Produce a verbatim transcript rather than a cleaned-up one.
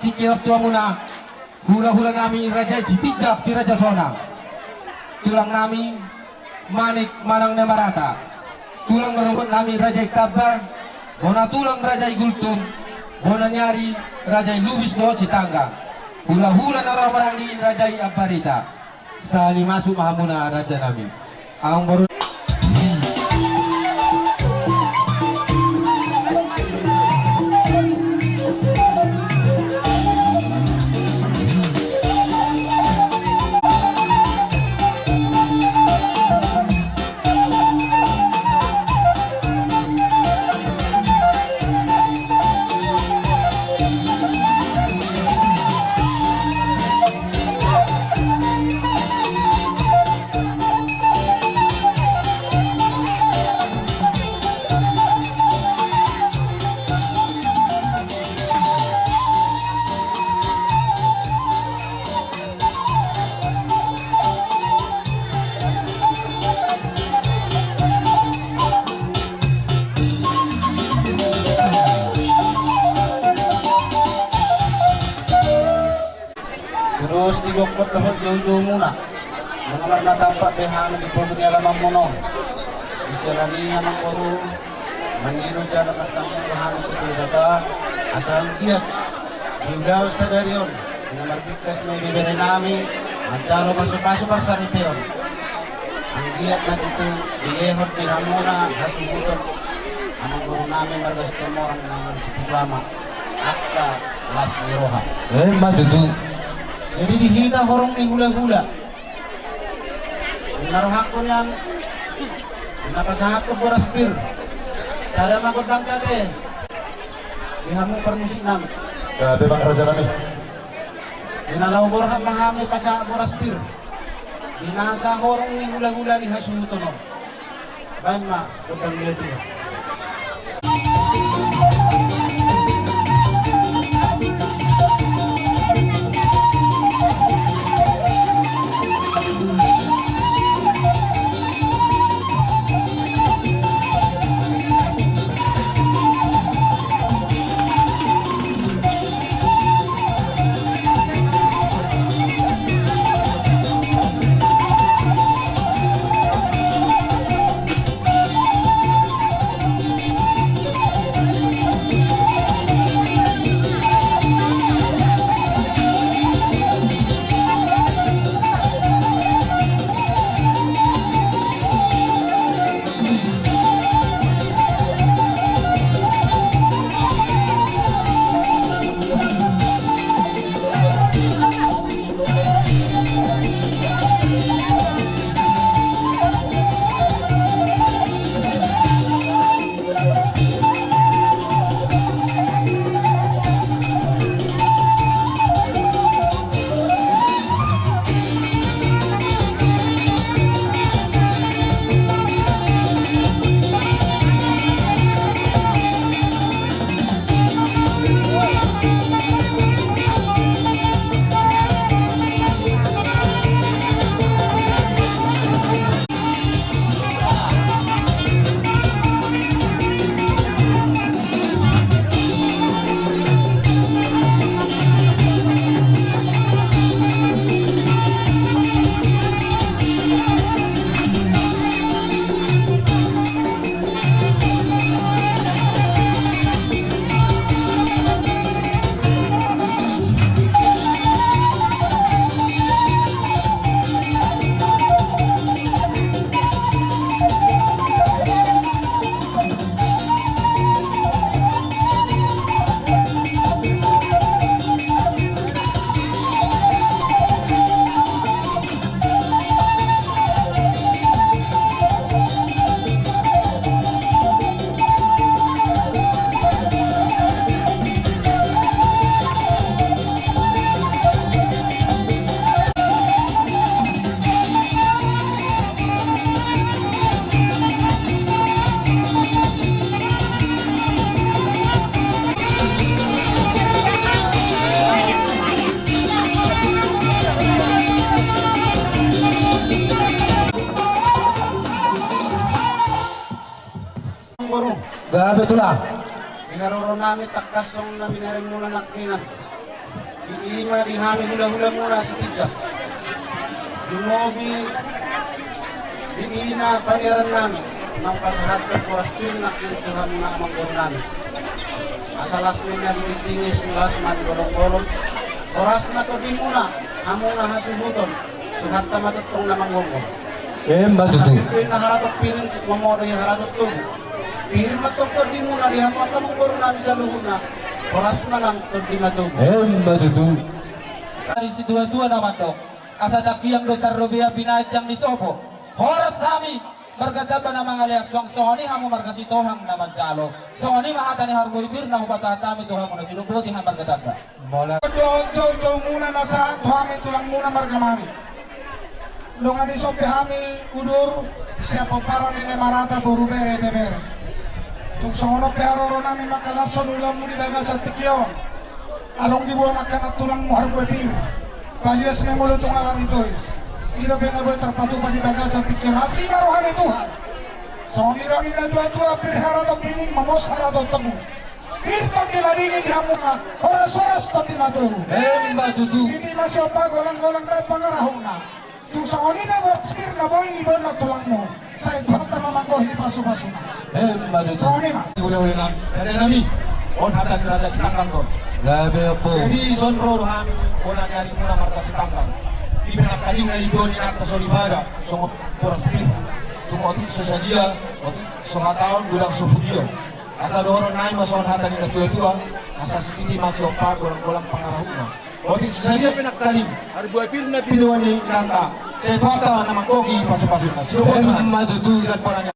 Tingki rap tu hamuna, hula-hula nami Raja i Sitinjak Siraja Sona. Tulang nami Manik manang na marata. Tulang rorobot nami Raja i Tamba, bona tulang Raja i Gultom, bona ni ari Raja i Lubis dohot Sitanggang. Hula-hula na ro maranggi Raja i Ambarita. Sali masuk ma hamuna raja nami. Amang boru. Terus di gokkot dohot joujou muna. Mangalar na tampak be hami di pogu ni alaman muna on. Di siala ni i amang boru, mangido jala martangiang do hami tu Debata, asa anggiat di ulaon sadari on, na marbingkas ma ibebere nami, manjalo pasu-pasu parsaripeon. Anggiat ma tutu dilehon di hamuna hasuhuton, amang boru nami marga Situmorang na marsipitu ama, angka las ni roha. Emma tutu. Jadi di hita horong ni hula-hula. Na rohangku nian, na pasahathon boras pir. Sada ma gondang ate. Di hamu parmusik nami. Gabe ma raja nami. Di na laho borhat ma hami pasahat boras pir. Di nasa horong ni hula-hula ni hasuhuton on. Baen ma gondang ni atua. Boru. Gabe tulang. Di haroro nami tangkas songon na binahen muna nangkiningan. Ima di hami hulahulamuna Sitinjak. Lumobi di ina paniaran nami, naung pasahathon boras pir nangkin tu hamuna amangboru nami. Asa las ma na di tingis, las ma di bolongbolong. Horas ma tondimuna, hamuna hasuhuton, Tuhanta ma tongtong na manggogo. Emma tutu. Asa pir do inna haratok pining, momo do i haratok togu. Pir ma tongtong tondimuna di hamu angka amangboru nami saluhutna. Horas ma nang tondi na togu. Emma tutu. Ari situatua na mandok, asa tangkiang do sarrobean binaen tiang ni sopo. Horas hami marga Tamba na mangalean, suang songon i hamu marga Sitohang na manjalo. Songon i ma hata ni harbue pir na hupasahat hami tu hamu na sinumboti hami marga Tamba. Mola. Dohot joujoumuna na sahat tu hami tulangmuna marga Mani. Nunga dison pe hami udur sian pomparan ni na marata boru bere ibebere. Tung songon on pe haroro nami mangkalashon ulaonmu di bagasan tingki on. Adong diboan angka nantulangmu harbue pir. Palias ma i molo tung ala ni tois. I dope na boi tarpatupa di bagasan tingki on. Asi ma roha ni Tuhan. Songon i do ninna tuatua, pir haratok pining, momos haratok togu. Pir tondi na dingin di hamuna, horashoras tondi na togu. Emma tutu. Sititi ma siompa, golanggolang baen pangarahutna. Tung songon i na boras pir na boi niboan nantulangmu, sai Tuhanta ma manggohi pasupasuna. Emma tutu. Songon i ma. Hulahula nami, raja nami. On hata ni Raja Sitanggang do on. Gabe, Ompu. Jadi dison ro do hami bona ni arimuna marga Sitanggang. Di penangkalinna i do ninna hata soripada, songon boras pir. Tung otik so sadia, otik so hataon, godang so pujion. Asa dohonon nami ma songon hata ni natuatua, asa sititi ma siompa, golanggolang pangarahutna. Otik so sadia penangkaling, harbue pir na binoan ni inanta, sai Tuhanta na manggohi pasupasuna. Sidok. Emma tutu. Sian bona ni